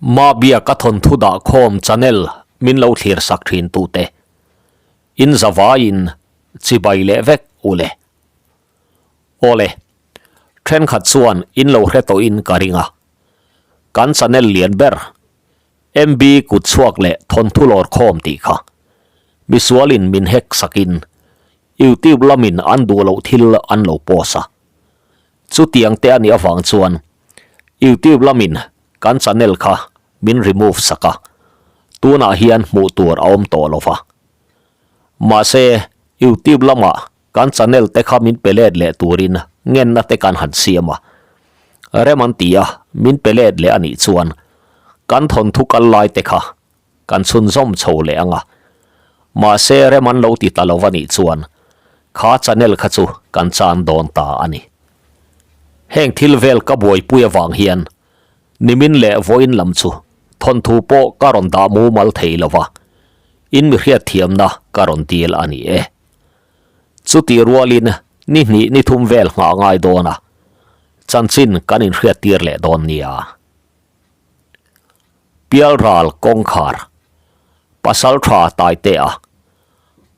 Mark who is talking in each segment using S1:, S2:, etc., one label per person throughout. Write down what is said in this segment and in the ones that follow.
S1: Mabia ka thawnthu dah khawm channel min lo thlir sak thin tute in zavaiin chibai leh vek u le. Awle, thenkhat chuan in lo hre tawhin ka ring a, kan channel lian ber MB kut chhuak leh thawnthu lawr khawm tih kha misualin min hack sakin YouTube lamin an duh loh thil an lo post a. Chutiang te a nih avang chuan YouTube lamin kan channel kha min remove sak a, tunah hian hmuh tur a awm tawh lo va. Mahse, YouTube lamah kan channel te kha min pe let leh turin ngenna te kan han siam a. Rem an ti a, min pe let leh a nih chuan kan thawnthu kal lai te kha kan chhunzawm chho leh ang a. Mahse, rem an lo ti ta lo a nih chuan kha channel kha chu kan chan dawn ta a ni. Heng thil vel ka buaipui avang hian nimin leh vawiin lam chu thawnthu pawh ka rawn dah mumal thei lo va, in mi hriatthiamna ka rawn dil a ni e. Chutih rualin ni hnih ni thum vel nghah ngai dawn a, chanchin kan inhriattir leh dawn nia. Pialral kawngkhar, Pasaltha Taitea,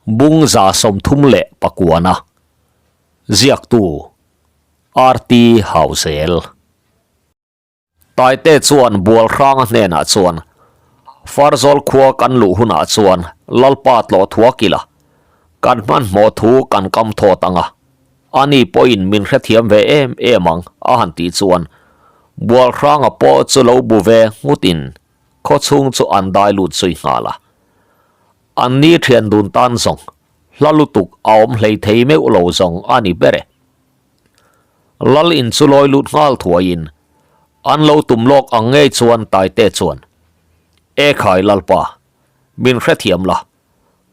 S1: Bung 39na, ziaktu RT Hauzel. Taite chuan Bualhranga hnenah chuan, Farzawl khua kan luh hunah chuan Lalpa tlawh thuak ila, kan hmanhmawh thu kan kam thawt ang a, ani pawhin min hrethiam ve em em ang a han tih chuan Bualhranga pawh chu lo bu ve nghutin khawchhung chu an dai lut zui nghal a. An ni thian dun tan zawng hla lutuk a awm hlei thei meuh lo zawng a ni ber e. Lal in chu lawi lut nghal thuaiin an lo tum lawk ang ngei chuan Taite chuan, E khai Lalpa, min hrethiam la,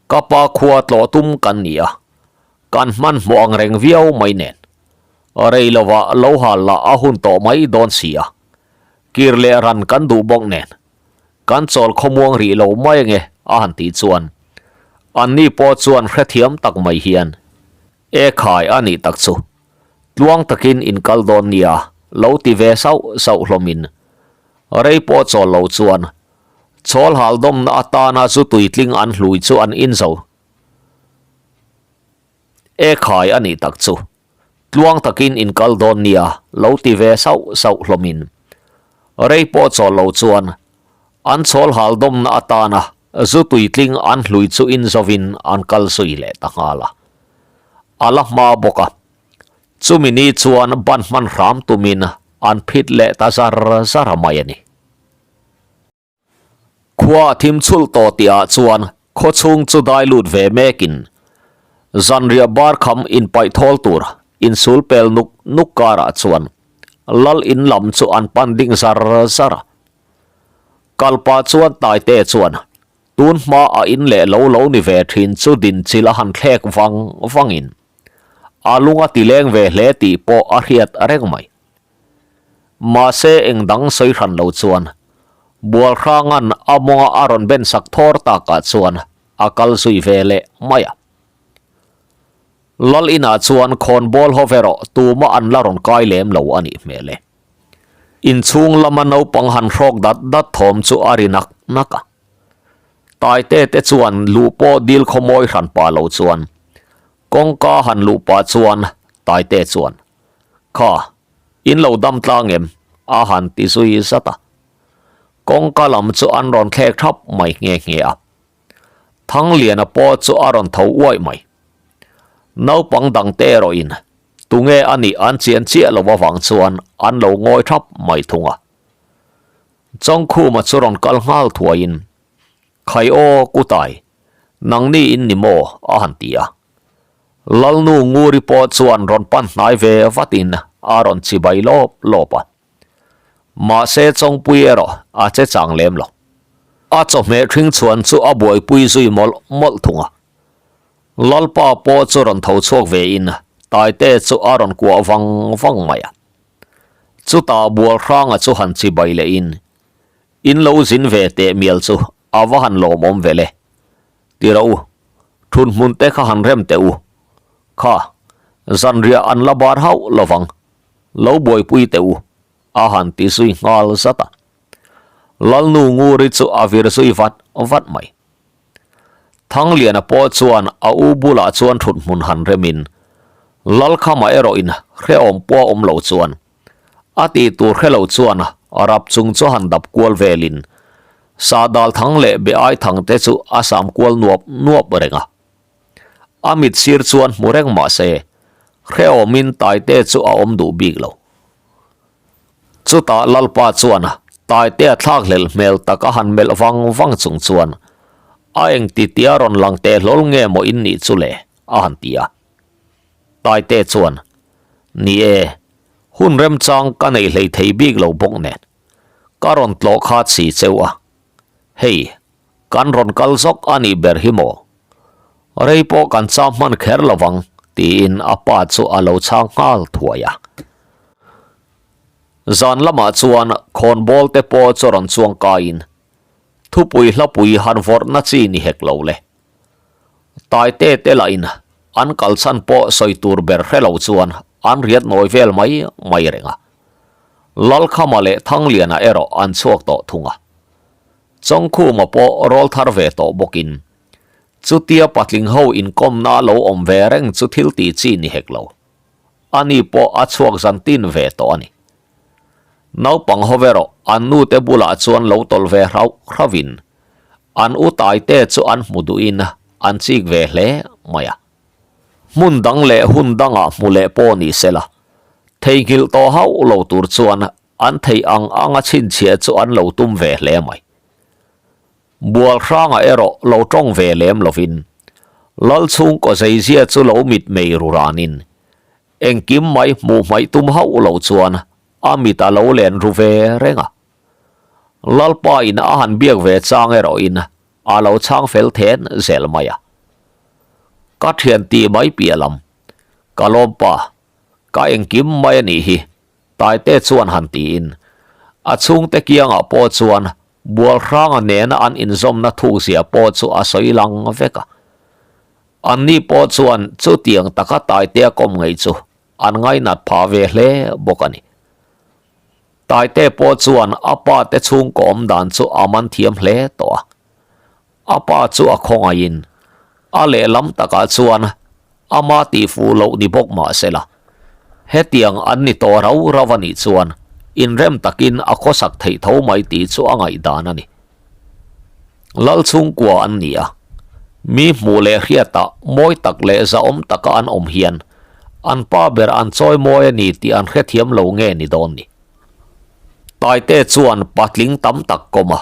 S1: ka pa khua tlawh tum kan ni a, kan hmanhmawh ang reng viau mai nen, rei lovah lo hal lah a hun tawh mai dawn si a, kir leh ran kan duh bawk nen, kan chawl khawmuang rih lo mai ange a han tih chuan anni pawh chuan hrethiam tak mai hian, E khai a nih tak chu. Tluang takin in kal dawn nia, lo ti ve sauh sauh hlawmin. Rei pawh chawl lo chuan chawl hal dawmna atana zu tuitling an hlui chu an in zo. E khai a nih tak chu. Tluang takin in kal dawn nia, lo ti ve sauh sauh hlawmin. Rei pawh chawl lo chuan an chawl hal dawmna atana zu tuitling an hlui chu in zovin an kal zui leh ta nghal a. A la hma bawk a. Chumi ni chuan ban hman hram tumin an phit leh ta zar zar a mai a ni. Khua a thim chhulh tawh tihah chuan khawchhung chu dai lut ve mekin zanriah bar kham inpaih thawl tur insul pel nuk nuk karah chuan lal in lam chu an pan ding zar zar a. Kalpa chuan Taite chuan tun hma a in leh lo lo ni ve thin chu din chil a han thlek vang vangin a lung a ti leng ve hle tih pawh a hriat reng mai. Mahse eng dang sawi hran lo chuan Bualhranga'n a mawnga a rawn ben sak thawr takah chuan a kal zui ve leh mai a. Lal inah chuan khawnbawl ho erawh tumah an la rawn kai lem lo a nih hmel e. Inchhung lama naupang han hrawk dat dat thawm chu a ri nak nak a. Taite te chuan luh pawh dil khawmawi hran pah lo chuan kawngka han luh pah chuan Taite chuan, Kha, in lo dam tlang em? a han ti zui zat a. Kawngka lam chu an rawn thlek thap mai nghe nghe a. Thangliana pawh chu a rawn tho uaih mai. Naupang dangte erawhin tunge a nih an chian chiah lo avang chuan an lo ngawi thap mai thung a. Chawngkhuma chu rawn kal nghal thuaiin, Khai aw Kutai, nangni in ni maw? a han ti a. Lalnu Nguri pawh chuan rawn pan hnai ve vatin a rawn chibai lawp lawp a. Mahse Chawngpui erawh a che chang lem lo. A chawhmeh hring chhuan chu a buaipui zui mawlh mawlh thung a. Lalpa pawh chu rawn tho chhuak ve in Taite chu a rawn kuah vang vang mai a. Chutah Bualhranga chu han chibai leh in, In lo zin ve teh mial chu a va han lawmawm ve le. Ti rawh u, thun hmun te kha han rem teh u. Kha, zanriah an la bar hauh lovang, lo buaipui teh u, a han ti zui nghal zat a. Lalnu Nguri chu a vir zui vat vat mai. Thangliana pawh chuan a u bulah chuan thut hmun han remin Lalkhama erawhin hrehawm pawh a awm lo chuan a tih tur hre lo chuan rap chung chu han dap kual velin Sahdal thang leh be ai thang te chu a sam kual nuap nuap reng a. A mit sir chuan hmu reng mah se hrehawmin Taite chu a awm duh bik lo. Chutah Lalpa chuan Taitea thlak hlelh hmel tak a han melh vang vang chung chuan, A engti tia rawn lang teh hlawl nge maw in nih chu le? a han ti a. Taite chuan, Ni e, hun remchang ka nei hlei thei bik lo bawk nen, ka rawn tlawh kha chhi cheu a. Hei, Kan rawn kal zawk a nih ber hi maw? Rei pawh kan cham hman kher lo vang, tiin a pa chu a lo chhang nghal thuai a. Zan lamah chuan khawnbawl te pawh chu rawn chuang kaiin thupui hlapui han vawrhna chi ni hek lo le. Taite te lahin an kal chhan pawh sawi tur ber hre lo chuan an riat nawi vel mai mai reng a. Lalkhama leh Thangliana erawh an chhuak tawh thung a. Chawngkhuma pawh rawl thar ve tawh bawkin chutia patling ho inkawmna lo awm ve reng chu thil tih chi ni hek lo. Ani pawh a chhuak zan tin ve tawh a ni. Naupang ho erawh an nute bulah chuan lo tawlh ve hrauh hrauhin an u taite chu an hmu duhin an chik ve hle mai a. Hmun dang leh hun dangah hmu leh pawh ni sela, theihnghilh tawh hauh lo tur chuan An theih ang anga chhinchhiah chu an lo tum ve hle mai. Bual hranga erawh lo tawng ve lem lovin Lal chhungkaw zeizia chu lo mitmei ru ranin engkim mai hmuh hmaih tum hauh lo chuan a mit a lo len ru ve reng a. Lalpa in a han biak ve chang erawhin a lo chhang fel then zel mai a. Ka thian tih mai piah lam, ka lawmpa, ka engkim mai a nih hi. Taite chuan han tiin, a chhungte kiangah pawh chuan Bualhranga nena an inzawmna thukzia pawh chu a sawi lang vek a. Anni pawh chuan chutiang taka Taitea kawm ngei chu an ngainat phah ve hle bawk a ni. Taite pawh chuan a pa te chhungkaw awm dan chu a man thiam hle tawh a. A pa chu a khawngaihin a lehlam takah chuan ama tihfuh loh ni bawk mah sela, hetiang an ni tawh rau rau a nih chuan inrem takin a khawsak theih tho mai tih chu a ngaihdan a ni. Lal chhungkua an ni a, mi hmuh leh hriatah mawi tak leh zahawm taka an awm hian an pa ber an chawi mawi a ni tih an hrethiam lo nge ni dawn ni. Taite chuan patling tam tak kawm a,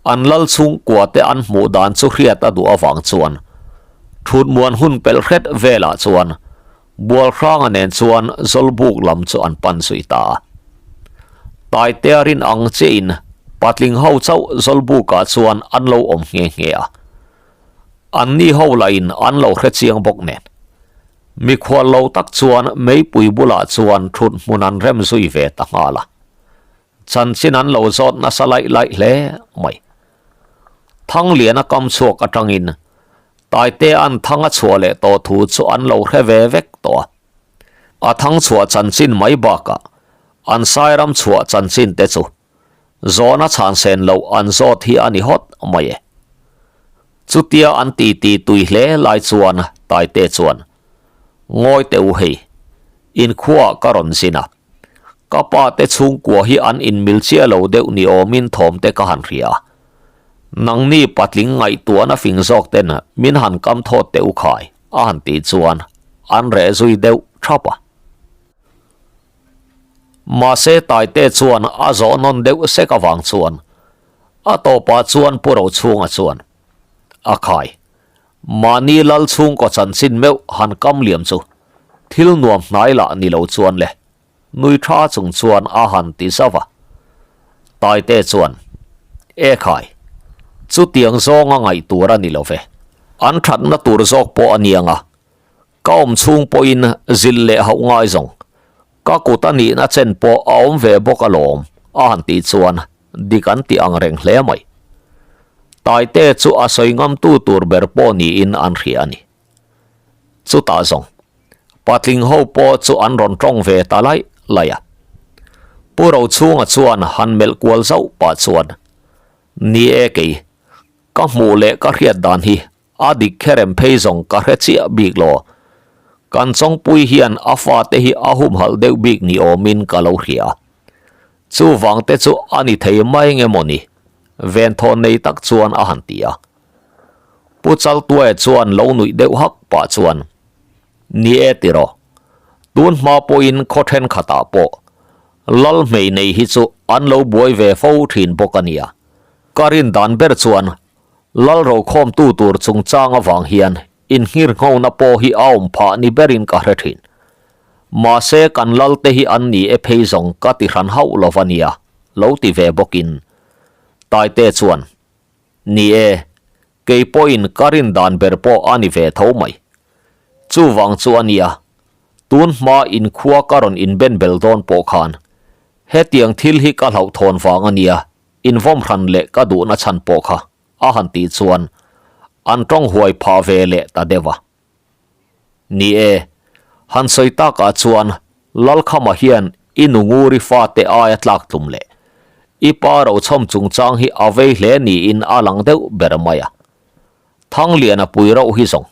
S1: An lal chhungkua te an hmuh dan chu hriat a duh avang chuan thutmuan hun pelh hret velah chuan Bualhranga nen chuan Zawlbuk lam chu an pan zui ta a. Taitea rin ang chiahin patling ho chauh Zawlbukah chuan an lo awm nghe nghe a. Anni ho lahin an lo hre chiang bawk nen. Mikhual lo tak chuan meipui bulah chuan thut hmun an rem zui ve ta nghal a. Chanchin an lo zawt nasa laih laih hle mai. Thangliana kam chhuak atangin Taitea'n thang a chhuah leh tawh thu chu an lo hre ve vek tawh a. A thang chhuah chanchin mai bakah an Sairam chhuah chanchin te chu zawhna chhansen loh an zawt hi a ni hawt mai e. Chutia an titi tui hle lai chuan Taite chuan, Ngawi teh u hei, inkhuaah ka rawn zin a. Ka pa te chhungkua hi an inmil chiah lo deuh ni awmin thawm te ka han hria a. Nangni patling ngaihtuahna fing zawk ten min han kam thawt teh u khai a han tih chuan an reh zui deuh thap a. Mahse Taite chuan a zawh nawn deuh sek avang chuan a tawpah chuan Pu Rochhunga chuan a khai. Mahni lal chhungkaw chanchin meuh han kam liam chu thil nuam hnai lah ni lo chuan le nui tha chung chuan a han ti zauh a. Taite chuan, E khai, chutiang zawnga ngaih tur a ni lo ve. An thatna tur zawk pawh a niang a, ka awm chhung pawhin zilh leh hauh ngai zawng ka kut a nihna chen pawh a awm ve bawk alawm a han tih chuan dik an ti ang reng hle mai. Taite chu a sawi ngamtu tur ber pawh niin an hria a ni. Chutah zawng, patling ho pawh chu an rawn tawng ve ta laih laih a. Pu Rochhunga chuan han melh kual zauh pah chuan. Ni e kei, ka hmuh leh ka hriat dan hi a dik kherem phei zawng ka hre chiah bik lo. Kan chawngpui hian a fate hi a humhalh deuh bik ni awmin ka lo hria. Chuvang te chu a ni thei mai nge maw ni? Venthawn nei tak chuan a han ti a. Pu Chaltuaia chuan lo nuih deuh hak pah chuan, Ni e tiraw, tun hma pawhin khaw thenkhatah pawh Lal hmei nei hi chu an lo buai ve fo thin bawk a nia. Ka rin dan ber chuan Lal rokhawmtu tur chungchang avang hian inngirnghona pawh hi a awm phah ni berin ka hre thin. Mahse kan Lal te hi an ni e phei zawng ka ti hran hauh lo va nia, lo ti ve bawkin Taite chuan, Ni e, kei pawhin ka rin dan ber pawh a ni ve tho mai. Chuvang chu a nia, tun hma inkhua ka rawn inben bel dawn pawh khan hetiang thil hi ka hlauhthawn vang a nia, invawm hran leh ka duhna chhan pawh kha a han tih chuan an tawng huai phah ve leh ta deuh a. Ni e, han sawi takah chuan Lalkhama hian i nunguri fate aia tlak tlum leh i pa rochhawm chungchang hi a vei hle niin a lang deuh ber mai a. Thangliana pui rauh hi zawng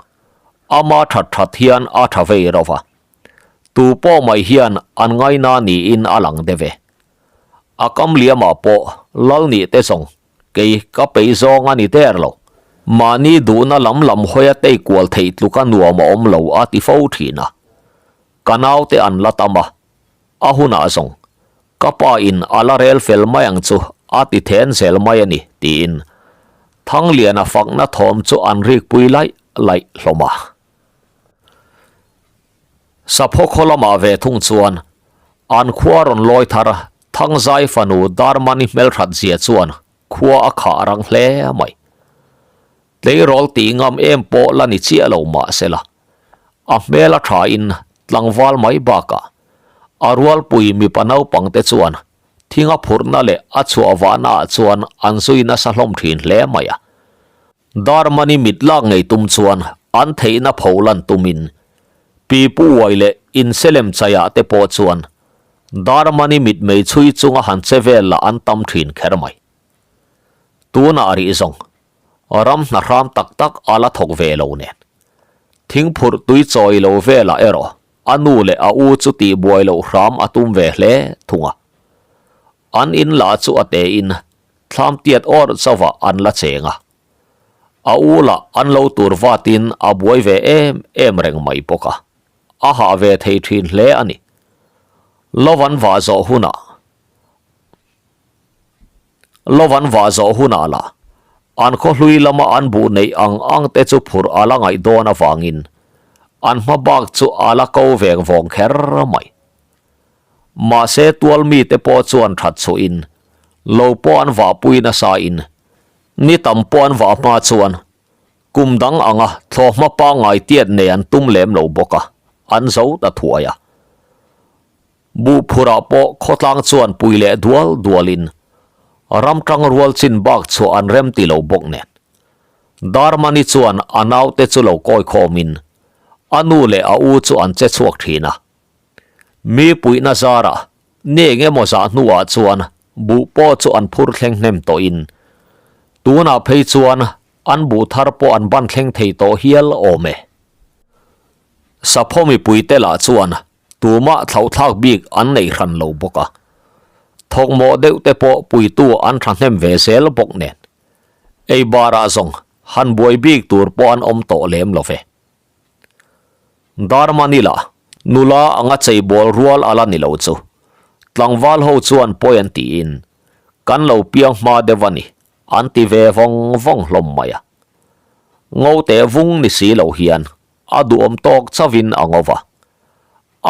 S1: ama that that hian a tha vei rauh va, tu pawh mai hian an ngaina niin a lang deuh e. A kam liamah pawh lal nih te zawng kei ka peih zawng a ni der lo. Mahni duhna lam lam hawia tei kual theih tluka nuam a awm lo a ti fo thin a. Ka naute an la tam a, a hunah zawng ka pa in a la rel fel mai ang chu a ti then zel mai a ni tiin Thangliana fakna thawm chu an rikpui laih laih hlawm a. Sapho khaw lamah ve thung chuan an khua rawn lawi thar Thangzai fanu Darmani hmelthat zia chuan khua a khah rang hle mai. Tleirawl tih ngam em pawh la ni chiah lo mah sela, a hmel a thain tlangval mai bakah a rualpui mipa naupang te chuan thing a phurhna leh a chhuah vahna ah chuan an zui nasa hlawm thin hle mai a. Darmani mit lak ngei tum chuan an theihna pho lan tumin Pi Pu Uai leh Inselem Chaiah te pawh chuan Darmani mit mei chhui chunga han che vel lah an tam thin kher mai. Tunah rih zawng ram hna hram tak tak a la thawk ve lo nen. Thingphurh tui chawi lo velah erawh a nu leh a u chu tihbuai loh hram a tum ve hle thung a. An in lah chu a tein thlam tiat awr chauhah an la cheng a. A u lah an lo tur vatin a buai ve em em reng mai bawk a, a hah ve thei thin hle a ni. Lo an vah zawh hunah Lo an vah zawh hunah lah an khaw hlui lama an buh neih ang ang te chu phurh a la ngaih dawn avangin an hma bak chu a la ko veng vawng kher mai. Mahse tual mite pawh chuan that chhuahin lo pawh an vahpui nasa in ni tam pawh an vah hma chuan kum dang anga thlawhhma pangngai tiat nei an tum lem lo bawk a, an zo ta thuai a. Buh phurah pawh khawtlang chuan pui leh dual dualin ram tang rual chin bak chhuah an rem ti lo bawk nen. Darmani chuan a naute chu lo kawi khawmin a nu leh a u chu an che chhuak thin a. Mi puihna zarah ni eng emaw zah hnuah chuan buh pawh chu an phur thleng hnem tawhin tunah phei chuan an buh thar pawh an ban thleng thei tawh hial awm e. Sapho mipuite lah chuan tumah thlauhthlak bik an nei hran lo bawk a, thawkmawh deuh te pawh puitu an thahnem ve zel bawk nen ei barah zawng han buai bik tur pawh an awm tawh lem lo ve. Darmani lah nula anga cheibawl rual a la ni lo chu tlangval ho chuan pawi an tiin kan lo piang hma deuh a ni an ti ve vawng vawng hlawm mai a. Ngo teh vung ni si lo hian a duhawm tawk chauhin a ngo va,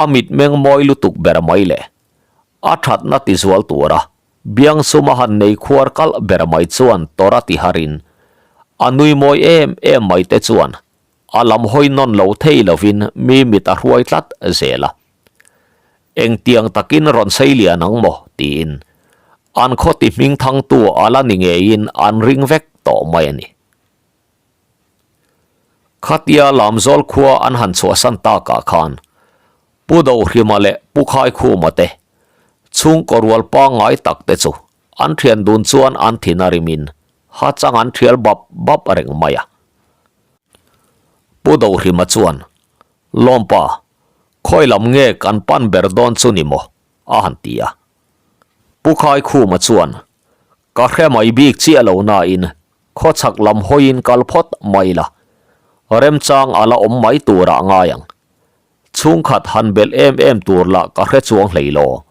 S1: a mitmeng mawi lutuk ber mai leh a thatna tizual tura biangsum a han nei khuar kalh ber mai chuan tawra tiharin a nui mawi em em mai te chuan A lam hawi nawn lo thei lovin mi mit a hruai tlat zel a. Engtiang takin rawn sei lian ang maw? tiin an khaw ti hming thangtu a la ni ngeiin an ring vek tawh mai a ni. Khatia Lamzawl khua an han chhuahsan takah khan Pu Dohrima leh Pu Khaikhuma te chhungkaw rual pangngai tak te chu an thian dun chuan an thin a rimin. Hachang an thial bap bap reng mai a. Pu Dohrima chuan, Lawmpa, khawi lam nge kan pan ber dawn chu ni maw? a han ti a. Pu Khaikhuma chuan, Ka hre mai bik chiah lo nain khawchhak lam hawiin kal phawt mai la, remchang a la awm mai turah ngai ang. Chhungkhat han belh em em tur lah ka hre chuang hlei lo.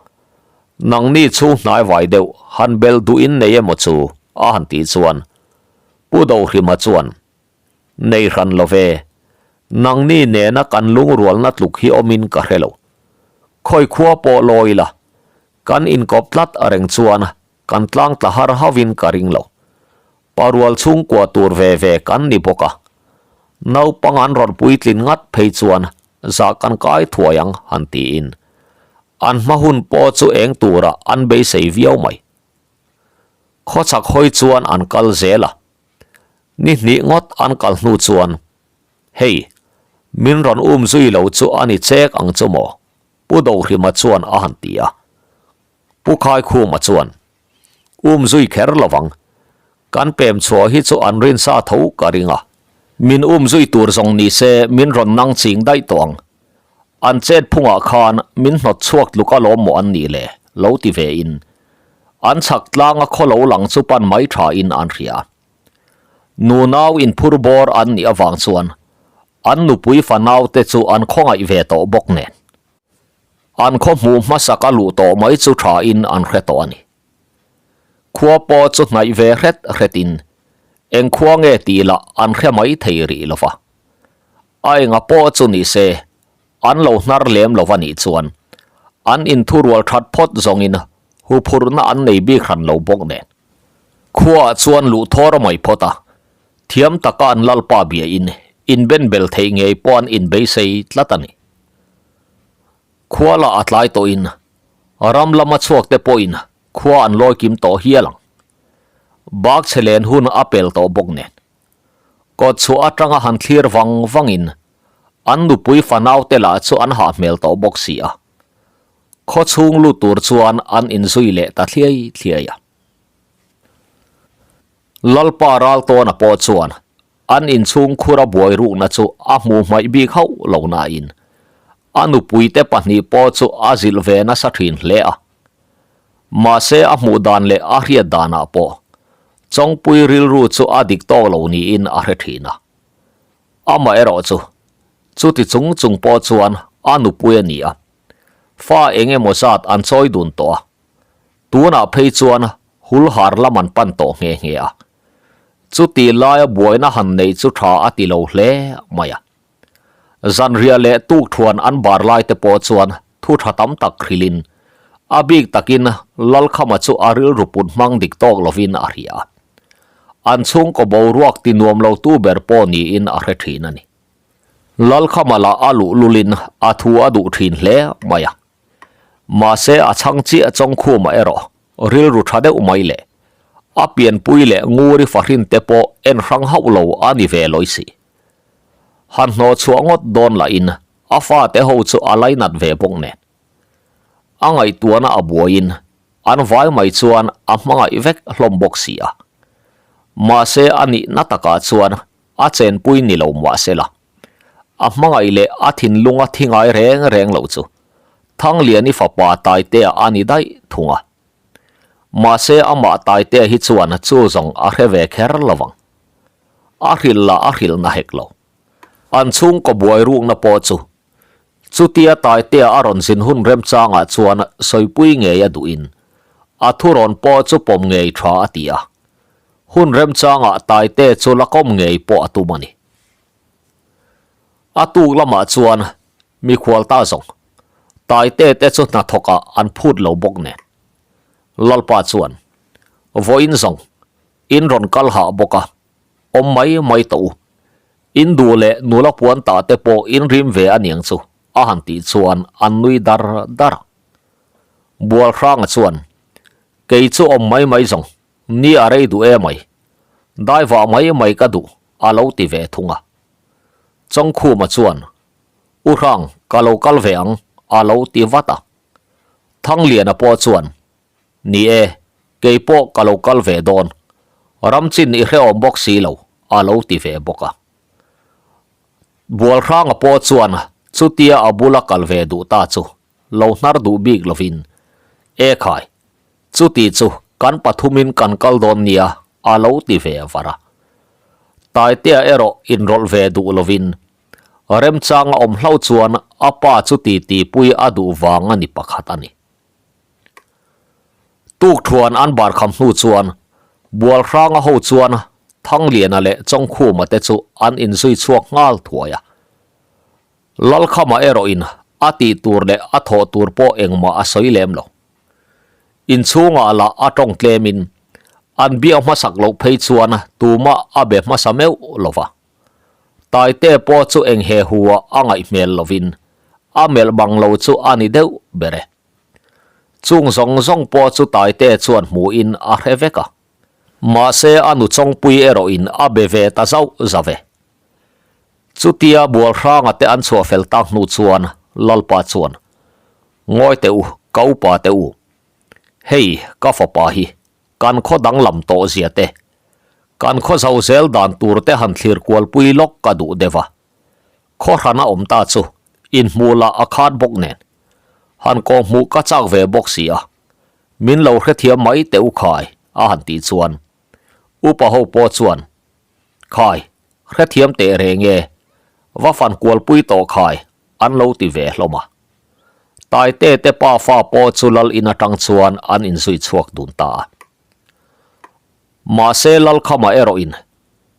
S1: Nangni chhung hnai vai deuh han belh duh in nei emaw chu? a han tih chuan Pu Dohrima chuan, Nei hran lo ve, nangni nena kan lungrualna tluk hi awmin ka hre lo. Khawi khua pawh lawi la, kan inkawp tlat reng chuan kan tlang tla har hauhin ka ring lo. Parual chhungkua tur ve ve kan ni bawk a, naupang an rawn puitlin ngat phei chuan zah kan kai thuai ang han tiin an hma hun pawh chu eng turah an beisei viau mai. Khawchhak hawi chuan an kal zel a, ni hnih ngawt an kal hnu chuan hei min rawn um zui lo chu a ni chek ang chu maw? Pu Dohrima chuan a han ti a. Pu Khaikhuma chuan Um zui kher lovang. Kan pem chhuah hi chu an rinsa tho ka ring a. Min um zui tur zawng ni se min rawn nang ching daih tawh ang. An chet phungah khan min hnawt chhuak tluk alawm maw an nih le? Lo ti ve in. An chhak tlanga khaw lo lang chu pan mai tha in an hria. Nunau inphur bawr an nih avang chuan an nupui fanau te chu an khawngaih ve tawh bawk nen. An khaw hmuh hmasak a luh tawh mai chu tha in an hre tawh a ni. Khua pawh chu hnaih ve hret hret in eng khua nge tih lah an hre mai thei rih lo va. A enga pawh chu ni se an lo hnar lem lo va nih chuan an inthurual that phawt zawng in huphurhna an nei bik hran lo bawk nen. Khuaah chuan luh thawr mai phawt a, thiam taka an lalpa bia in inbenbel theih ngei pawh an inbeisei tlat a ni. Khua lah a tlai tawhin ram lama chhuak te pawhin khua an lawi kim tawh hial ang. Bak chhe len hun a pel tawh bawk nen. Kawt chhuah atanga han thlir vang vangin an nupui fanau te lah chu an hah hmel tawh bawk si a. Khaw chhung lut tur chuan an inzui leh ta thliai thliai a. Lalpa Raltawna pawh chuan An inchhung khura buai rukna chu a hmuh hmaih bik hauh lo nain a nupuite pahnih pawh chu a zilh ve nasa thin hle a. Mahse a hmuh dan leh a hriat danah pawh Chawngpui rilru chu a dik tawk lo niin a hre thin a. Amaherawh chu chuti chung chung pawh chuan a nupui a ni a, fa eng emaw zat an chawi dun tawh a, tunah phei chuan hulhar lam an pan tawh nghe nghe a. Chuti laia buaina han neih chu tha a ti lo hle mai a. Zanriah leh tukthuan an bar lai te pawh chuan thu tha tam tak hrilhin a bik takin Lalkhama chu a rilru put hmang dik tawk lovin a hria a. An chhungkaw boruak ti nuam lo tu ber pawh niin a hre thin a ni. Lalkhama lah a luh lulin a thu a duh thin hle mai a. Mahse a chhang chiah Chawngkhuma erawh rilru tha deuh mai leh a pianpui leh nguri fahrin te pawh en hrang hauh lo a ni ve lawi si. Han hnawh chhuah ngawt dawn lahin a fate ho chu a lainat ve bawk nen. A ngaihtuahna a buaiin an vai mai chuan a hmangaih vek hlawm bawk si a. Mahse a nihna takah chuan a chenpui ni lo mahsela a hmangaih leh a thinlunga thi ngai reng reng lo chu Thangliani fapa Taitea a ni daih thung a. Mahse amah Taitea hi chuan chu zawng a hre ve kher lo vang. A hrilh lah a hrilh na hek lo. An chhungkaw buai rukna pawh chu chutia Taitea a rawn zin hun remchangah chuan sawipui ngei a duhin a thurawn pawh chu pawm ngei tha a ti a. Hun remchangah Taitea chu la kawm ngei pawh a tum a ni. A tuk lamah chuan mikhual ta zawng Taite te chu hnathawkah an phut lo bawk nen. Lalpa chuan, Vawiin zawng, in rawn kal hah bawk a, awm mai mai tawh u. In duh leh nula puan tah te pawh in rim ve a niang chu, a han tih chuan an nui dar dar a. Bualhranga chuan, Kei chu awm mai mai zawng, ni a rei duh em ai. Daivah mai mai ka duh, a lo ti ve thung a. Chawngkhuma chuan, U Hrang, ka lo kal ve ang, a lo ti vat a. Thangliana pawh chuan, Ni e, kei pawh ka lo kal ve dawn. Ram chin i hrehawm bawk si lo, a lo ti ve bawk a. Bualhranga pawh chuan chutia a bula kal ve duh ta chu lo hnar duh bik lovin, E khai, chuti chu kan pathumin kan kal dawn nia, a lo ti ve var a. Taitea erawh inrawlh ve duh lovin, remchanga awm hlauh chuan a pa chu titipui a duh vang a ni pakhat a ni. Tukthuan an bar kham hnu chuan Bualhranga ho chuan Thangliana leh Chawngkhuma te chu an inzui chhuak nghal thuai a. Lalkhama erawhin a tih tur leh a thawh tur pawh engmah a sawi lem lo. Inchhungah lah a tawng tlemin an biak hmasak loh phei chuan tumah a be hmasa meuh lo va. Taite pawh chu eng he hu ah a ngaih hmel lovin a melh bang lo chu a ni deuh ber e. Chung zawng zawng pawh chu Taite chuan hmuhin a hre vek a. Mahse a nu chawngpui erawhin a be ve ta zauh zauh e. Chutia Bualhranga te an chhuah fel tak hnu chuan Lalpa chuan, Ngawi teh u, ka upa teh u. Hei, ka fapa hi kan khaw danglam tawh zia te, kan khaw zo zel dan tur te han thlir kualpui lawk ka duh deuh a. Khaw hran a awm ta chu inhmuh lah a khat bawk nen, han kawhhmuh ka chak ve bawk si a, min lo hrethiam mai teh u khai a han tih chuan upa ho pawh chuan Khai, hrethiam teh reng e, va fan kualpui tawh khai an lo ti ve hlawm a. Taite te pa fa pawh chu lal in atang chuan an inzui chhuak dun ta a. Mahse Lalkhama erawhin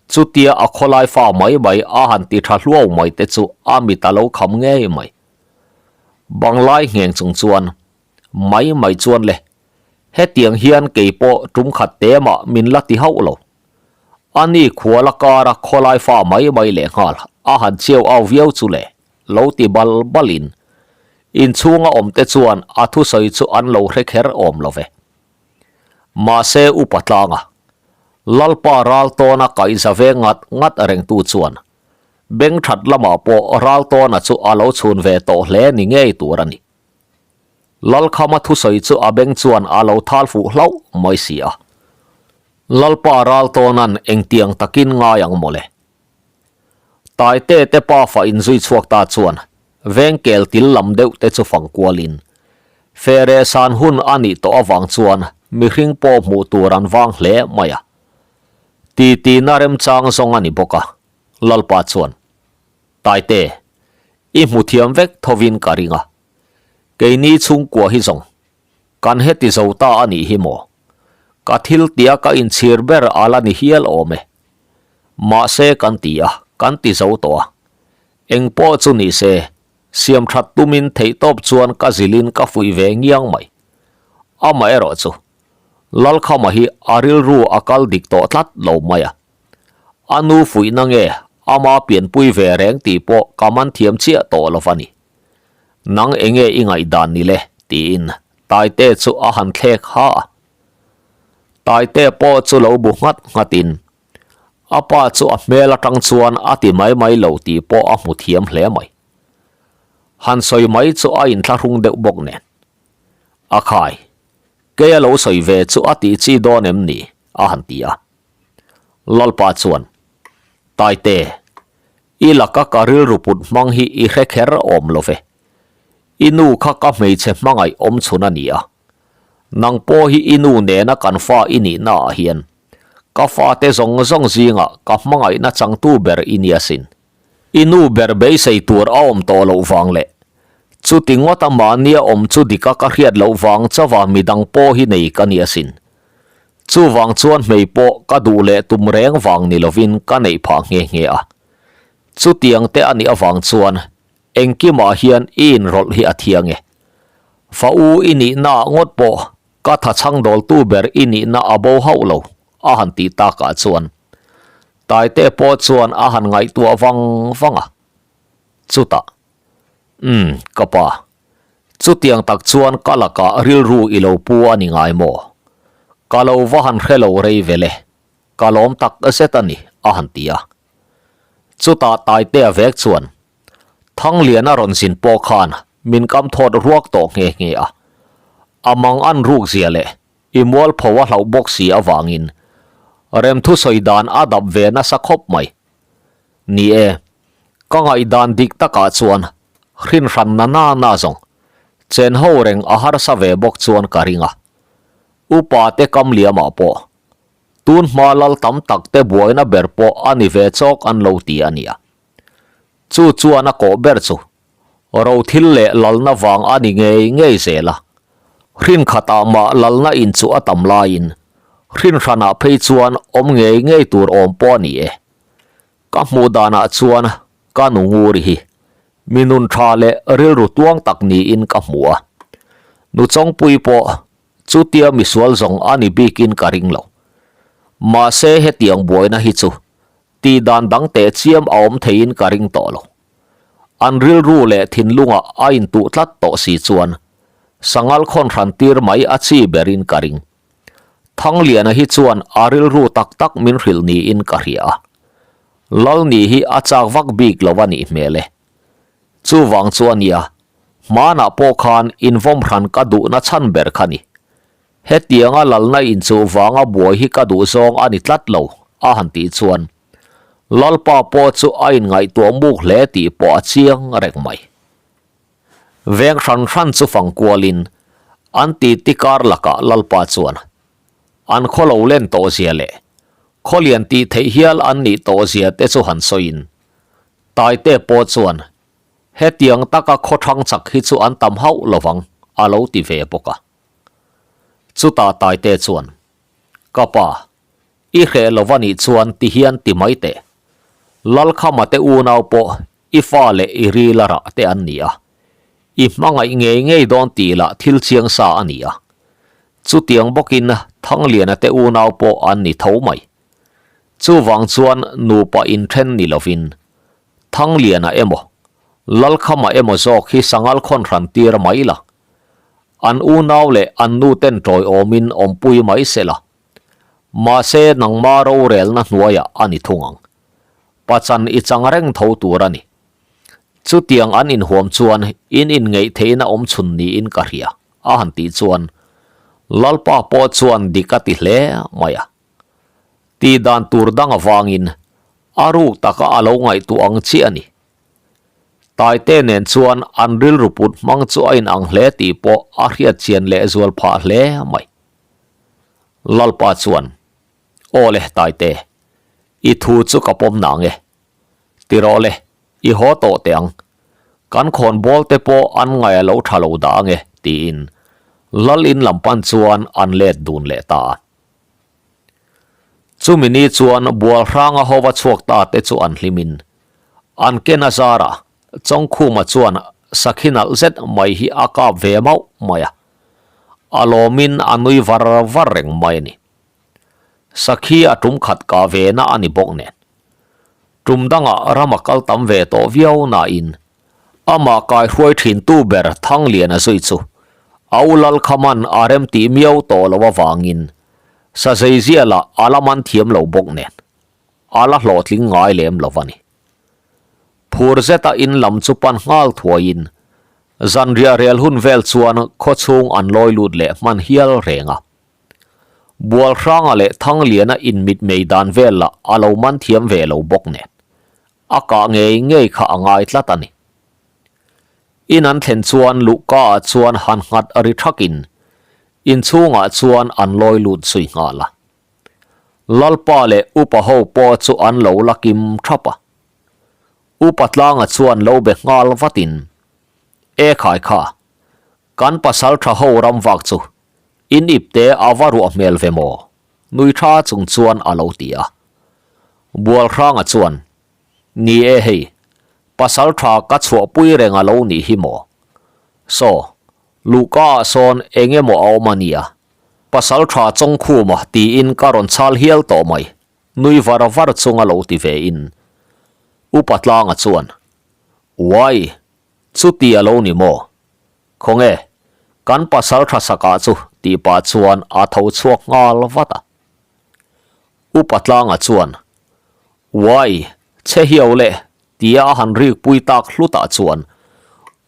S1: chutia a khawlai fa mai mai a han ti tha hluau mai te chu a mit a lo kham ngei mai. Banglai ngheng chung chuan mai mai chuan le hetiang hian kei pawh tum khat te mah min la ti hauh lo. Ani khuala kara khawlai fa mai mai lehnghal a han chiau au viau chu le. Lo ti bal balin inchhunga awmte chuan a thusawi chu an lo hre kher awm lo ve. Mahse upa tlanga Lalpa ral tawna kaihza ve ngat ngat rengtu chuan beng that lamah pawh ral tawna chu a lo chhun ve tawh hle ni ngei tur a ni. Lalkhama thusawi chu a beng chuan a lo thal fuh hlauh mai si a. Lalpa ral tawna'n engtiang takin ngai ang mawle. Taite te pafa inzui chhuak ta chuan veng kel til lam deuh te chu fang kualin fere san hun a nih tawh avang chuan mihring pawh hmuh tur an vang hle mai a. Titi na remchang zawng a ni bawk a, Lalpa chuan, Taite, i hmu thiam vek thovin ka ring a, keini chhungkua hi zawng kan heti zo ta a nih hi maw? Ka thil tia ka inchhir ber a la ni hial awm e. Mahse kan ti a, kan ti zo tawh a. Eng pawh chu ni se, siam that tumin theihtawp chuan ka zilin ka fuih ve ngiang mai. Amaherawh chu, Lalkhama hi a rilru a kal dik tawh tlat lo mai a. A nu fuihna nge ama pianpui ve reng tih pawh ka man thiam chiah tawh lo va ni. Nang enge i ngaihdan ni le? tiin Taite chu a han thlek ha a. Taite pawh chu lo bu nghat nghatin a pa chu a hmel atang chuan a ti mai mai lo tih pawh a hmu thiam hle mai. Han sawi mai chu a inthlahrung deuh bawk nen. A khai, kei a lo sawi ve chu a tih chi dawn em ni? a han ti a. Lalpa chuan, Taite, i laka ka rilru put hmang hi i hre kher awm lo ve. I nu kha ka hmeichhe hmangaih awm chhun a ni a. Nang pawh hi i nu nena kan fa i nihna ah hian ka fate zawng zawng zingah ka hmangaihna changtu ber i ni asin. I nu ber beisei tur a awm tawh loh vang leh chuti ngawta mahnia awm chu dika ka hriat loh vang chauha midang pawh hi nei ka ni asin. Chuvang chuan hmei pawh ka duh leh tum reng vang ni lovin ka neih phah nghe nghe a. Chutiang te a nih avang chuan Engkimah hian i inrawlh hi a thiang e. Fa u i nihnaah ngawt pawh ka tha chhang dawltu ber i nihna a bo hauh lo, a han tih takah chuan Taite pawh chuan a han ngaihtuah vang vang a. Chutah, Umm, ka pa, chutiang tak chuan ka lakah rilru i lo pu a ni ngai maw? Ka lo va han hre lo rei vel e, ka lawm tak zet a ni, a han ti a. Chutah Taitea vek chuan, Thangliana rawn zin pawh khan min kam thawt ruak tawh nghe nghe a. A mang an ruk zia leh i mualpho a hlauh bawk si avangin. Remthu sawi dan a dap ve nasa khawp mai. Ni e, ka ngaihdan dik takah chuan hrin hran na na na zawng chen ho reng a harsa ve bawk chuan ka ring a. Upa te kam liamah pawh tun hma lal tam tak te buaina ber pawh a ni ve chawk an lo ti a nia. Chu chuan a kawh ber chu Rothil leh lalna vang a ni ngei ngei zel a. Hrin khatah mah lalna in chu a tam laiin hrin hranah phei chuan awm ngei ngei tur awm pawh a ni e. Ka hmuh danah chuan ka nu nguri hi mi nun tha leh rilru tuang tak niin ka hmu a. Nu Chawngpui pawh chutia misual zawng a ni bikin ka ring lo. Mahse hetiang buaina hi chu tih dan dang teh chiam a awm theiin ka ring tawh lo. An rilru leh thinlungah a intuh tlat tawh si chuan sangal khawn hran tir mai a chi berin ka ring. Thangliana hi chuan a rilru tak tak min hrilh niin ka hria a. Lalni hi a chak vak bik lo a nih hmel e. Chuvang chu a nia, hmanah pawh khan invawm hran ka duhna chhan ber kha ni. Hetianga lalna inchuh vanga buai hi ka duh zawng a ni tlat lo, a han tih chuan Lalpa pawh chu a inngaihtuah muk hle tih pawh a chiang reng mai. Veng hran hran chu fang kualin an titi kar lakah Lalpa chuan an khaw lo len tawh zia leh khaw lian tih theih hial an nih tawh zia te chu han sawiin Taite pawh chuan hetiang taka khaw thang chak hi chu an tam hauh lovang a lo ti ve bawk a. Chutah Taite chuan, Ka pa, i hreh lo va nih chuan ti hian ti mai teh. Lalkhama te unau pawh i fa leh i ril a rah te an ni a. I hmangaih ngei ngei dawn tih lah thil chiang sa a ni a. Chutiang bawkin Thangliana te unau pawh an ni tho mai. Chuvang chuan nupa inthen ni lovin Thangliana emaw, Lalkhama emaw zawk hi sangal khawn hran tir mai la. An unau leh an nu ten tawiawmin awmpui mai se la. Mahse nangma rorelna hnuaiah a ni thung ang. Pachan i chang reng tho tur a ni. Chutiang an inhuam chuan in inngeih theihna awm chhun niin ka hria, a han tih chuan Lalpa pawh chuan dik a ti hle mai a. Tih dan tur dang avangin a ruk taka a lo ngaihtuah ang chiah a ni. Taite nen chuan an rilru put hmang chu a inang hle tih pawh a hriat chian lehzual phah hle mai. Lalpa chuan, Aw le Taite, i thu chu ka pawm nang e. Ti rawh le, i haw tawh teh ang. Kan khawn bawl te pawh an ngaih a lo tha lo dah ang e, tiin Lal in lam pan chuan an let dun leh ta a. Chumi ni chuan Bualhranga hova chhuak ta te chu an hlimin an ken a zarah Chawngkhuma chuan sakhi nalh zet mai hi a kap ve mauh mai a, a lawmin a nui var var reng mai a ni. Sakhi a tum khat kah ve na a ni bawk nen. Tum dangah ram a kal tam ve tawh viau nain amah kaihruai thintu ber Thangliana zui chu a u Lalkhaman a rem tih miau tawh loh avangin Sazeiziah lah a la man thiam lo bawk nen a la hlawhtling ngai lem lo a ni. Phur zeta in lam chu pan nghal thuaiin zanriah rel hun vel chuan khawchhung an lawi lut leh hman hial reng a. Bualhranga leh Thangliana inmitmei dan vel lah a lo man thiam ve lo bawk nen a kah ngei ngei kha a ngai tlat a ni. In an thlen chuan luhka ah chuan han nghat ri thakin inchhungah chuan an lawi lut zui nghal a. Lalpa leh Upa ho pawh chu an lo la kim thap a. Upa Tlanga chuan lo be nghal vatin, E khai kha, kan pasal tha ho ram vak chu in ip te a va ruah hmel ve maw? Nui tha chung chuan a lo ti a. Bualhranga chuan, Ni e hei, pasal tha ka chhuahpui reng a lo nih hi maw? Saw, luhka ah sawn eng emaw a awm a nia, Pasal tha Chawngkhuma tiin ka rawn chhal hial tawh mai, nui var var chunga lo ti ve in. Upa Tlanga chuan, Uai, chuti a lo ni maw? Khawnge, kan pasal tha sakah chu tih pah chuan a tho chhuak nghal vat a. Upa Tlanga chuan, Uai, chhe hiau le, Tia a han rikpui tak hlutah chuan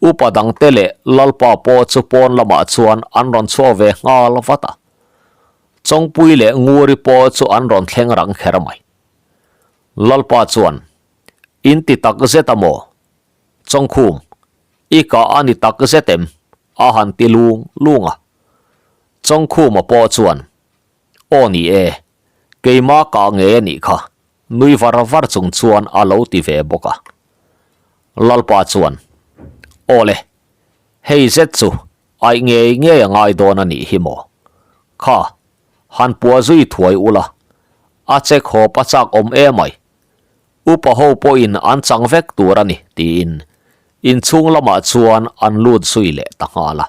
S1: upa dangte leh Lalpa pawh chu pawn lamah chuan an rawn chhuak ve nghal vat a. Chawngpui leh Nguri pawh chu an rawn thleng rang kher mai. Lalpa chuan, In ti tak zet a maw? Chawngkhum, i kah a ni tak zet em? a han ti lung lung a. Chawngkhuma pawh chuan, Aw ni e, keima kah ngei a nih kha, nui var var chung chuan a lo ti ve bawk a. Lalpa chuan, Aw le, hei zet chu aih ngei ngei a ngai dawn a nih hi maw? Kha, han puah zui thuai ula, a che khawp a chak awm emai, Upa ho pawhin an chang vek tur a ni, tiin inchhung lamah chuan an lut zui leh ta nghal a.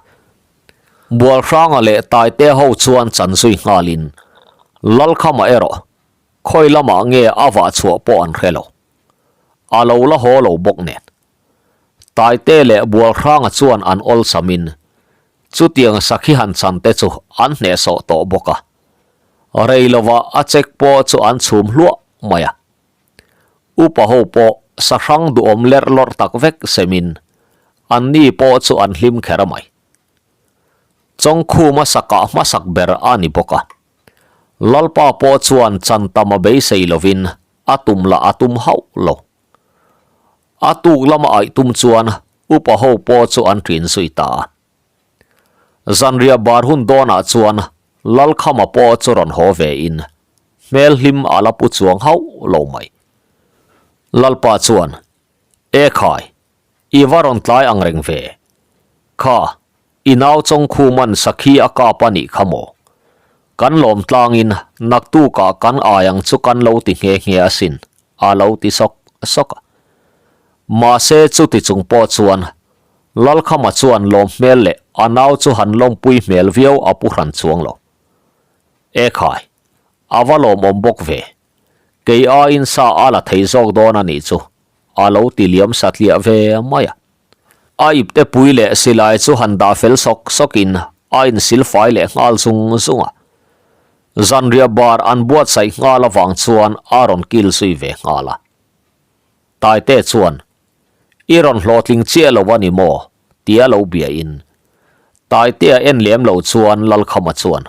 S1: Bualhranga leh Taite ho chuan chan zui nghalin Lalkhama erawh khawi lamah nge a vah chhuah pawh an hre lo. A lo la haw lo bawk nen. Taite leh Bualhranga chuan an awlsamin chutiang sakhi han chan te chu an hnehsawh tawh bawk a. Rei lovah a chek pawh chu an chhum hluah mai a. Upa ho pawh sahrang duhawm lerh lawrh tak vek semin anni pawh chu an hlim kher mai. Chawngkhuma sakah hmasak ber a ni bawk a. Lalpa pawh chuan chan tam a beisei lovin a tum lah a tum hauh lo. A tuk lama aih tum chuan upa ho pawh chu an ṭin zui ta a. Zanriah bar hun dawnah chuan Lalkhama pawh chu rawn haw ve in hmel hlim a la pu chuang hauh lo mai. Lalpa chuan, E khai, i va rawn tlai ang reng ve. Kha, i nau Chawngkhuman sakhi a kap a nih kha maw? Kan lawm tlangin naktukah kan ai ang chu kan lo ti nghe nghe asin, a lo ti sawk sawk a. Mahse chuti chung pawh chuan Lalkhama chuan lawm hmel leh a nau chu han lawmpui hmel viau a pu hran chuang lo. E khai, a va lawmawm bawk ve. Kei aiin sa a la thei zawk dawn a nih chu, a lo ti liam satliah ve mai a. A ipte pui leh silai chu han dah fel sawk sawkin a insil fai leh nghal zung zung a. Zanriah bar an buatsaih nghal avang chuan a rawn kil zui ve nghal a. Taite chuan, I rawn hlawhtling chiah lo a ni maw? tia lo biain Taitea en lem lo chuan Lalkhama chuan,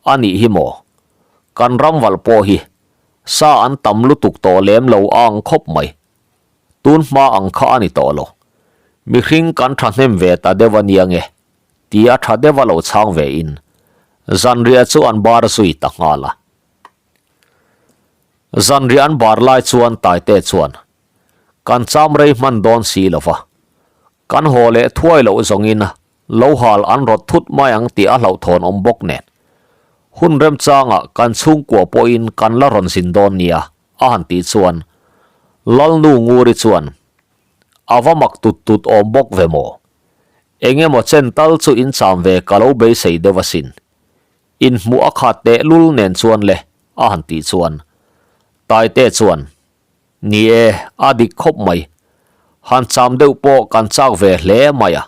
S1: A nih hi maw? Kan ramvalh pawh hi sa an tam lutuk tawh lem lo a ang khawp mai. Tun hma ang kha a ni tawh lo. Mihring kan thahnem ve ta deuh a nia nge? tia tha deuh a lo chhang vein zanriah chu an bar zui ta nghal a. Zanriah an bar lai chuan Taite chuan, Kan cham rei hman dawn si lo va, kan haw leh thuai loh zawngin lo hal an rawt thut mai ang tih a hlauhthawn awm bawk nen. Hun remchangah kan chhungkua pawhin kan la rawn zin dawn nia, a han tih chuan Lalnu Nguri chuan, A va mak tut tut awm bawk ve maw? Eng emaw chen tal chu in cham ve ka lo beisei deuh asin. Inhmuh a khat teh lul nen chuan le, a han tih chuan Taite chuan, Ni e, a dik khawp mai. Han cham deuh pawh kan chak ve hle mai a.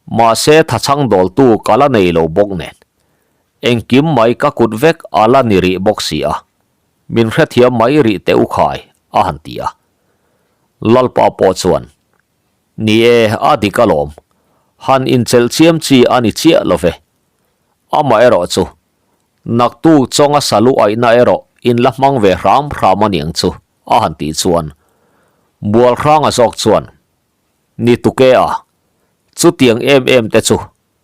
S1: Mahse thachhang dawltu ka la nei lo bawk nen. Engkim mai ka kut vek a la ni rih bawk si a. Min hrethiam mai rih teh u khai, a han ti a. Lalpa pawh chuan, Ni e, a dik alawm. Han inchelh chiam chi a ni chiah lo ve. Amaherawh chu, naktuk chawnga salu aihna erawh in la hmang ve hram hram a niang chu, a han tih chuan Bualhranga zawk chuan, Ni tuke a, chutiang em em te chu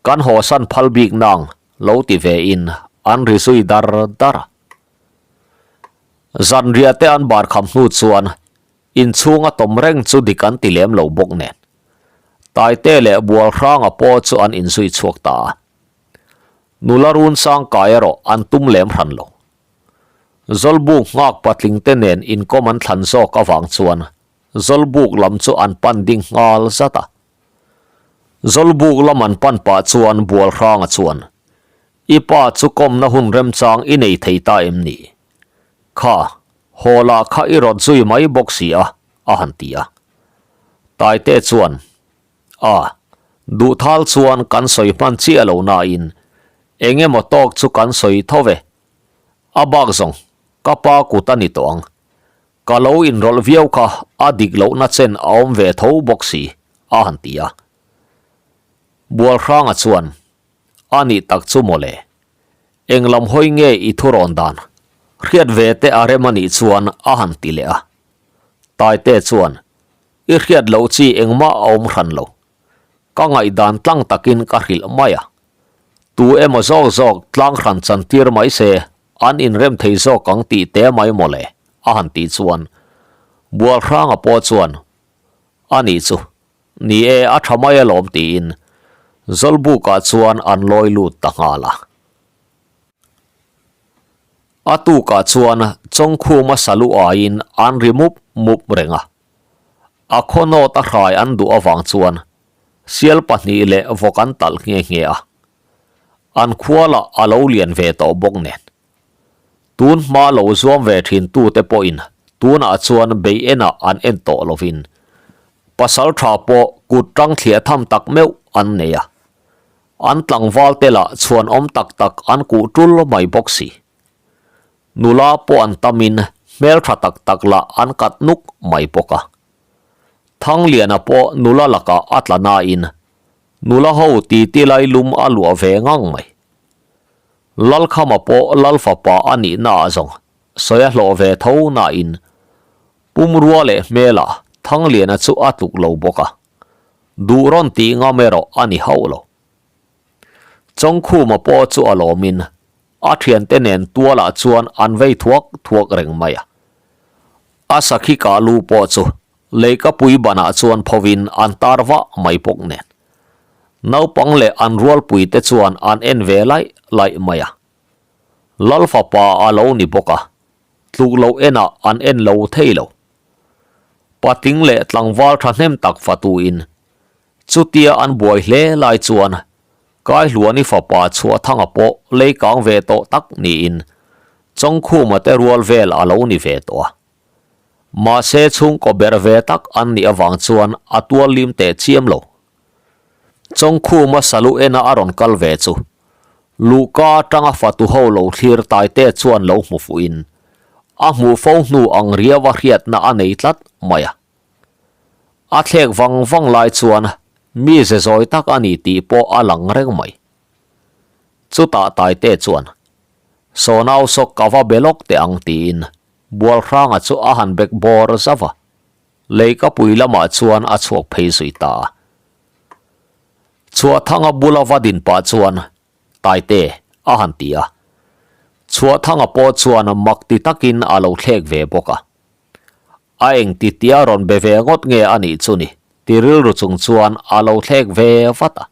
S1: kan hawsan phal bik nang lo ti ve in an ri zui dar dar a. Zanriah te an bar kham hnu chuan Inchhunga tawm reng chu dik an ti lem lo bawk nen. Taite leh Bualhranga pawh chu an inzui chhuak ta a. Nula run sang kai erawh an tum lem hran lo. Zawlbuk nghak patling te nen inkawm an thlan zawk avang chuan Zawlbuk lam chu an pan ding nghal zat a. Zawlbuk lam an pan pah chuan Bualhranga chuan, I pa chu kawmna hun remchang i nei thei ta em ni? Kha, Haw lah kha i rawt zui mai bawk si a, a han ti a. Taite chuan, A, duhthal chuan kan sawi hman chiah lo nain eng emaw tawk chu kan sawi tho ve. A bak zawng, ka pa kut a ni tawh ang. Ka lo inrawlh viau kha a dik lohna chen a awm ve tho bawk si, a han ti a. Bualhranga chuan, A nih tak chu mawle. Eng lam hawi nge i thurawn dan? Hriat ve te a rem a nih chuan a han ti leh a. Taite chuan, I hriat loh chi engmah a awm hran lo. Ka ngaihdan tlang takin ka hrilh mai a. Tu emaw zawk zawk tlang hran chantir mai se an inrem thei zawk ang tih te mai maw le? a han tih chuan Bualhranga pawh chuan, A nih chu, ni e a tha mai alawm tiin Zawlbukah chuan an lawi lut ta nghal a. A tukah chuan Chawngkhuma salu aiin an ri mup mup reng a. A khawnawt a hrai an duh avang chuan sial pahnih leh vawk an talh nghe nghe a. An khua lah a lo lian ve tawh bawk nen. Tun hma lo zuam ve thin tute pawhin tunah chuan bei enah an en tawh lovin pasal tha pawh kut tang thliah tham tak meuh an nei a. An tlangval te lah chhuan awm tak tak an kuh tul mai bawk si. Nula pawh an tamin hmeltha tak tak lah an kat nuk mai bawk a. Thangliana pawh nula lakah a tla nain nula ho titi lai lum a luah ve ngang mai. Lalkhama pawh Lalfapa a nihna ah zawng sawi a hlawh ve tho nain pumrua leh hmelah Thangliana chu a tluk lo bawk a, duh rawn tih ngam erawh a ni hauh lo. Chawngkhuma pawh chu a lawmin a thiante nen tualah chuan an vei thuak thuak reng mai a. A sakhi kah lu pawh chu leikapui banah chuan phovin an tar vah mai bawk nen. Naupang leh an rualpui te chuan an en ve laih laih mai a. Lal fapa a lo ni bawk a, tluk lo enah an en lo thei lo. Patling leh tlangval thahnem tak fatuin Chutia an buai hle lai chuan Kaihluani fapa Chhuahthanga pawh lei kang ve tawh tak niin Chawngkhuma te rual vel a lo ni ve tawh a. Mahse chhungkaw ber ve tak an nih avang chuan a tual lim teh chiam lo. Chawngkhuma salu ena a rawn kal ve chu Luhka atanga fatu ho lo thlir taite chuan lo hmu fuhin a hmuh fo hnu ang riau a hriatna a nei tlat mai a. A thlek vang vang lai chuan mi ze zawi tak a ni tih pawh a lang reng mai. Chutah Taite chuan, Sawnau sawk ka va be lawk teh ang tiin Bualhranga chu a han bek bawr zauh a, leikapui lamah chuan a chhuak phei zui ta a. Chhuahthanga bula va din pah chuan, Taite, a han ti a. Chhuahthanga pawh chuan mak ti takin a lo thlek ve bawk a. A eng ti tia rawn be ve ngawt nge a nih chu ni? ti rilru chung chuan a lo thlek ve vat a.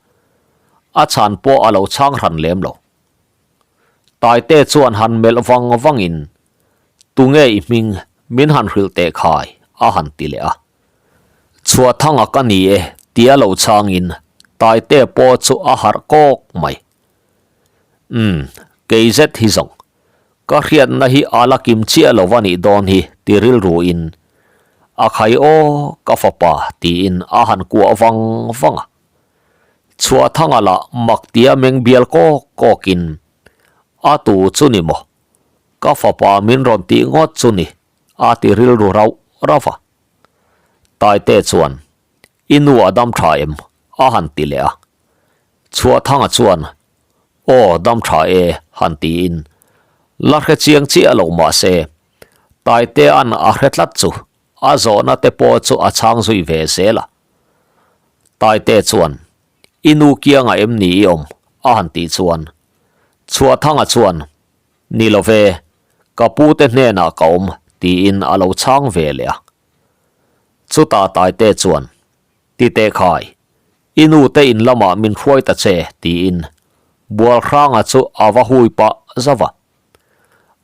S1: A chhan pawh a lo chhang hran lem lo. Taite chuan han melh vang vangin, Tunge i hming min han hrilh teh khai? a han ti leh a. Chhuahthanga ka ni e tia lo chhangin Taite pawh chu a harh kawk mai. Umm, kei zet hi zawng. Ka hriatna hi a la kim chiah lo a nih dawn hi ti rilru in a khai aw ka fapa tiin a han kuah vang vang a. Chhuahthanga lah mak tia meng bial kawk kawk in a tu chu ni maw ka fapa min rawn tih ngawt chu ni a ti rilru rauh rauh a. Taite chuan i nu a dam tha em a han ti leh a. Chhuahthanga chuan Aw, dam tha e, han tiin. La hre chiang chiah lo mah se, Taitea'n a hre tlat chu a zawhna te pawh chu a chhang zui ve zel a. Taite chuan, I nu kiangah em ni i awm? a han tih chuan, Chhuahthanga chuan, Ni lo ve, ka pu te hnenah ka awm, tiin a lo chhang ve leh a. Chutah Taite chuan, Ti teh khai, I nu te in lamah min hruai ta che, tiin Bualhranga chu a va hui pah zauh a.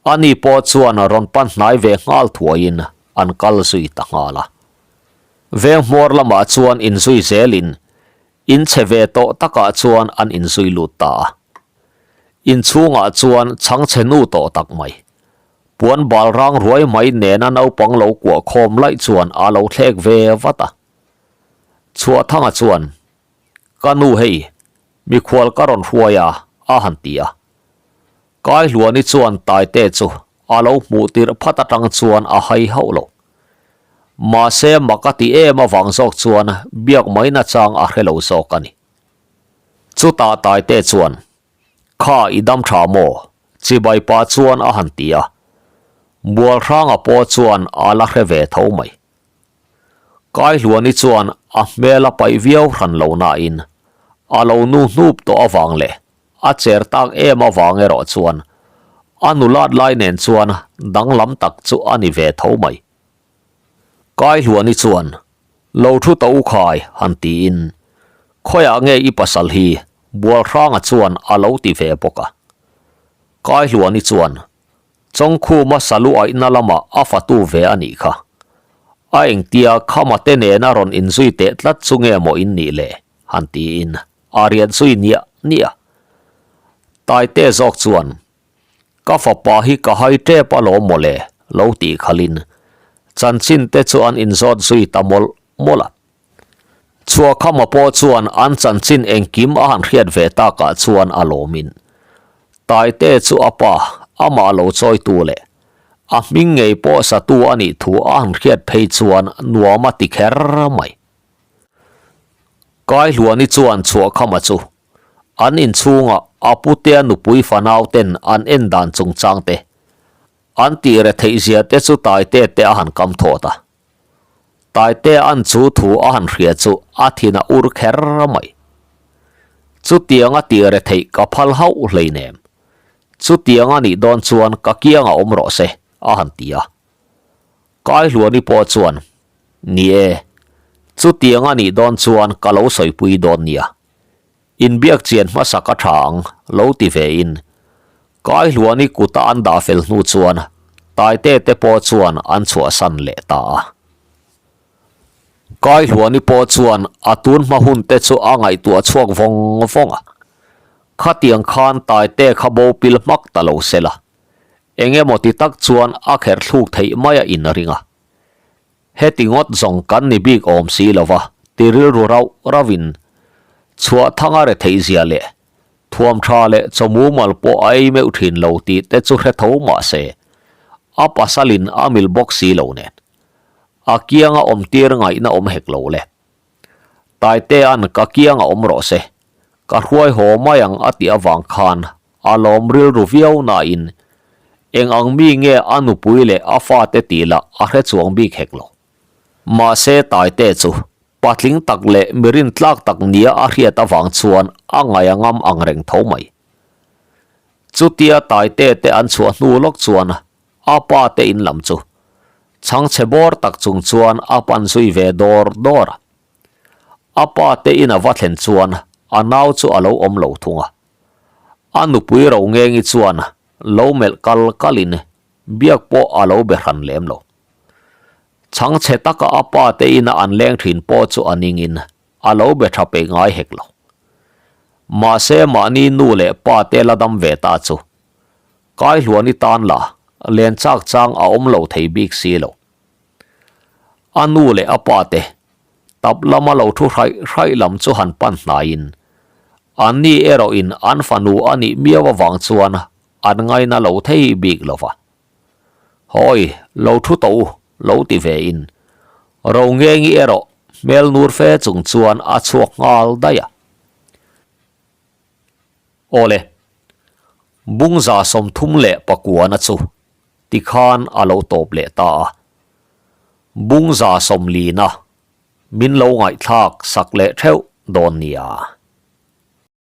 S1: Ani pawh chuan rawn pan hnai ve nghal thuaiin an kal zui ta nghal a. Veng hmawr lamah chuan inzui zelin in chhe ve tawh takah chuan an inzui lut ta a. Inchhungah chuan chhangchhe nu tawh tak mai, puan bal rang ruai mai nena naupang lo kuah khawm laih chuan a lo thlek ve vat a. Chhuahthanga chuan, Ka nu hei, mikhual ka rawn hruai a, a han ti a. Kaihluani chuan Taite chu a lo hmuh tirh phat atang chuan a hai hauh lo. Mahse mak a ti em avang zawk chuan biak mai nachang a hre lo zawk a ni. Chutah Taite chuan, Kha i dam tha maw? Chibai pah chuan a han ti a. Bualhranga pawh chuan a la hre ve tho mai. Kaihluani chuan a hmel a paih viau hran lo nain a lo nu hnup tawh avang leh a cher tak em avang erawh chuan a nulat lai nen chuan danglam tak chu a ni ve tho mai. Kaihluani chuan lo thu ta u khai han tiin khawiah nge i pasal hi Bualhranga chuan a lo ti ve bawk a. Kaihluani chuan Chawngkhuma salu aihna lamah a fatu ve a nih kha. A engtia khama te nena rawn inzui teh tlat chu nge maw in nih le? han tiin a riat zui niah niah. Taite zawk chuan, Ka fapa hi ka hai tep alawm maw le? lo tih khalin chanchin te chu an inzawt zui ta mawlh mawlh a. Chhuahkhama pawh chuan an chanchin engkim a han hriat ve takah chuan a lawmin Taite chu a pa, amah lo chawitu leh a hming ngei pawh satu a nih thu a han hriat phei chuan nuam a ti kher mai. Kaihluani chuan Chhuahkhama chu an inchhungah a putea nupui fanau ten an en dan chungchang te, an tih retheih zia te chu Taite te a han kam thawt a. Taite an chu thu a han hria chu a thin a ur kher mai. Chutiang a tih retheih ka phal hauh hleinem. Chutiang a nih dawn chuan ka kiangah awm rawh se, a han ti a. Kaihluani pawh chuan, Ni e, chutiang a nih dawn chuan ka lo sawipui dawn nia. Inbiak chian hmasa ka tha ang, lo ti ve in. Kaihluani kuta an dah fel hnu chuan Taite te pawh chuan an chhuahsan leh ta a. Kaihluani pawh chuan a tun hma hun te chu a ngaihtuah chhuak vawng vawng a. Khatiang khan Taite kha bo pil hmak ta lo se la, eng emaw ti tak chuan a kherh thluk theih mai a inring a. Heti ngawt zawng kan ni bik awm si lo va, ti rilru rauh rauhin chhuah thanga retheih zia leh thuam tha leh chaw mumal pawh a ei meuh thin lo tih te chu hre tho mah se, a pasalin a mil bawk si lo nen a kianga awm tir ngaihna awm hek lo le. Taitea'n ka kianga awm rawh se, ka hruai haw mai ang a tih avang khan A lawm rilru viau nain eng ang mi nge a nupui leh a fate tih lah a hre chuang bik hek lo. Mahse Taite chu patling tak leh mi rintlak tak nia a hriat avang chuan a ngaih a ngam ang reng tho mai. Chutia Taite te an chhuah hnu lawk chuan a pa te in lam chu chhangchhe bawr tak chung chuan a pan zui ve dawr dawr a. A pa te in a va thlen chuan a nau chu a lo awm lo thung a. A nupui ro ngengi chuan lo melh kal kalin biak pawh a lo be hran lem lo. Chhangchhe taka a pa te ina an leng thin pawh chu a ningin a lo be tha peih ngai hek lo. Mahse mahni nu leh pa te la dam ve ta chu Kaihluani tan la len chak chang a awm lo thei bik si lo. A nu leh a pa te tap lama lo thu hraih hraih lam chu han pan hnaiin anni erawhin an fanu a nih miau avang chuan an ngaina lo thei bik lo va. Hawi, lo thu tawh u, lo ti ve in Rongengi erawh hmel nur fe chung chuan a chhuak nghal daih a. Awle, Bungza 34na chu tikhan a lo tawp leh ta a. Bungza 40na min lo ngaihthlak sak leh theuh dawn nia.